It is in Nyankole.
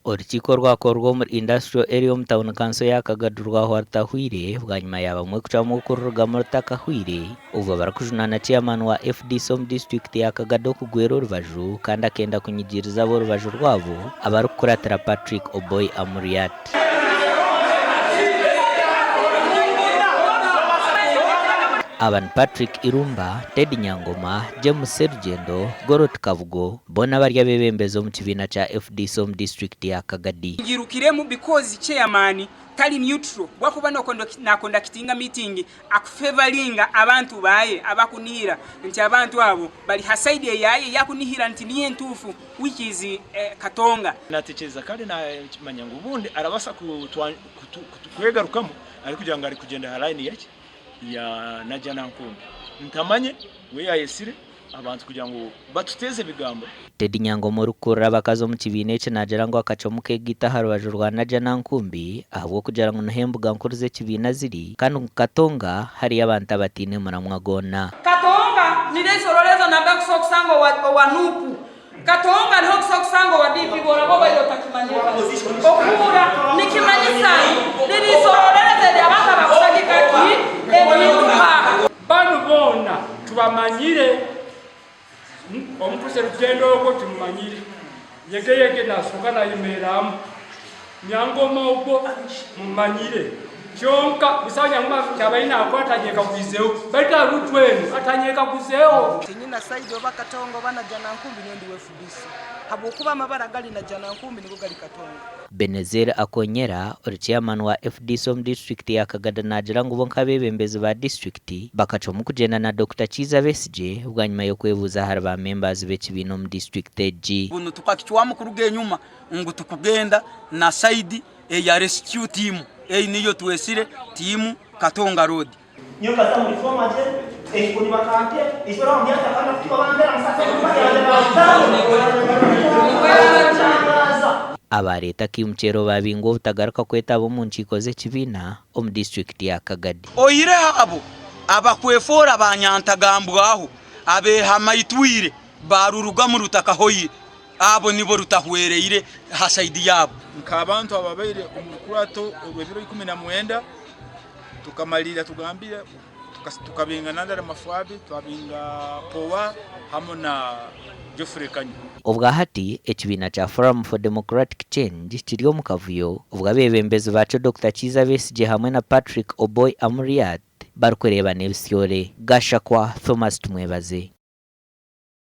Orukiiko orwakorwa omuri Industrial Area omu tauni kanso ya Kagadi rwahwa rutahwire bwanyima ya bamwe kucwamu okururugamu rutakahwire obwo barikujunaana Chairman wa FDC omu disiturikiti ya Kagadi okugwera orubaju kandi akenda kunyigiiriza ab'orubaju rwabo abarikukuratira Patrick Oboi Amuriat. Aba ni Patrick Irumba, Teddy Nyangoma, James Serugendo, Gorot Kabugo, boona bari abeebembezi omu kibiina kya FDC omu disiturikiti ya Kagadi. Ngirukiremu because chairman tari neutral bwakuba nakondakitinga meeting akufevaringa abantu baye abakunihira nti abantu abo bari ha side eyaye eyakunihira nti niyo entuufu which is Katonga. Natekyereza kandi nakimanya ngu obundi arabaasa kwegarukamu arikugira ngu arikugyenda aha layini yaki ya Najjanankumbi. Ntamanye we yayetsire abantu kugira ngu batuteeze ebigambo. Teddy Nyangoma orikukurira abakazi omu kibiina eki naagira ngu akacwamu keegaita aha rubaju rwa Najjanankumbi ahabw'okugira ngu niho embuga nkuru z'ekibiina ziri kandi ngu Katonga hariyo abantu abataine muramwa gwona. Katonga niryo eisororezo nambere okusobola okusanga owa owa nup. Katonga niho okusobola okusanga owa DP bworaba obaire otakimanyire kare. Okuhurra nikimanyisa ngu riri eisororezo ery'abantu abakushagika ki? Empinduka. Banu boona tubamanyire, omukuza rugendo ogwo tumumanyire, yegeyege nasooka nayemerramu, Nyangoma ogwo mumanyire, kyonka busaho Nyangoma kyabaire nakora atanyekagwizeho, baitu aha ruutu enu atanyekaguzeho. Tinyina side oba Katonga oba Najjanankumbi nyowe ndi w'FDC habwokuba amabara agali Najjanankumbi nigo gali Katonga. Benezer Akonyera, ori Chairman wa FDC omu disiturikiti ya Kagadi naagira ngu bo nk'abeebembezi ba disiturikiti bakacwamu kugyenda na Dokita Kiiza Besigye bwanyima y'okwebuuza ahari ba membaazi b'ekibiina omu disiturikiti egi. Bunu tukakicwamu kuruga enyuma ngu tukugenda na side eya rescue team ei niyo twesire team Katonga road. Abareeta akaimukyero babingwa obutagaruka kwetaba omu nkiiko z'ekibiina omu disiturikiti ya Kagadi. Oihireho abo abakwefoora banyantagambwaho, abeehama itwire, baarurugamu rutakahoire. Abo nibo rutahwereire ha saidi yaabo. Nk'abantu ababaire omu rukurato orw'ebiro 19, tukamariira tugambire tukabinga Nandala Mafwabi, twabinga Powa hamu na Geoffrey Kanyi. Obwahati, ekibiina kya Forum for Democratic Change kiri omu kavuyo obwo abeebembezi baakyo Dokita Kiiza Besigye hamwe na Patrick Oboi Amuriat barikureebana ebisyore. Gashakwa Thomas Tumwebaze.